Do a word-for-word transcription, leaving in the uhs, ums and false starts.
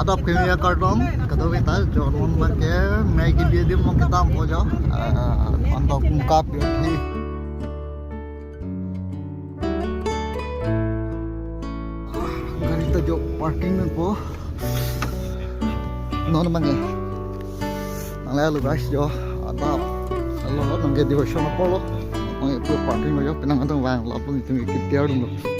Adap keme ya kardom, kadokave ta jo non abang ke mei kebi adim along kedampo jo. Ah, anto kungkap jo thi. Gari ta jo parking nangpo. Non abang ke. Nanglelo guys jo. Adap. Lo abang ke devotion apor lo. Abang ke parking lo jo, penang kantong vanglo, lapu itum ke tiar dum lo.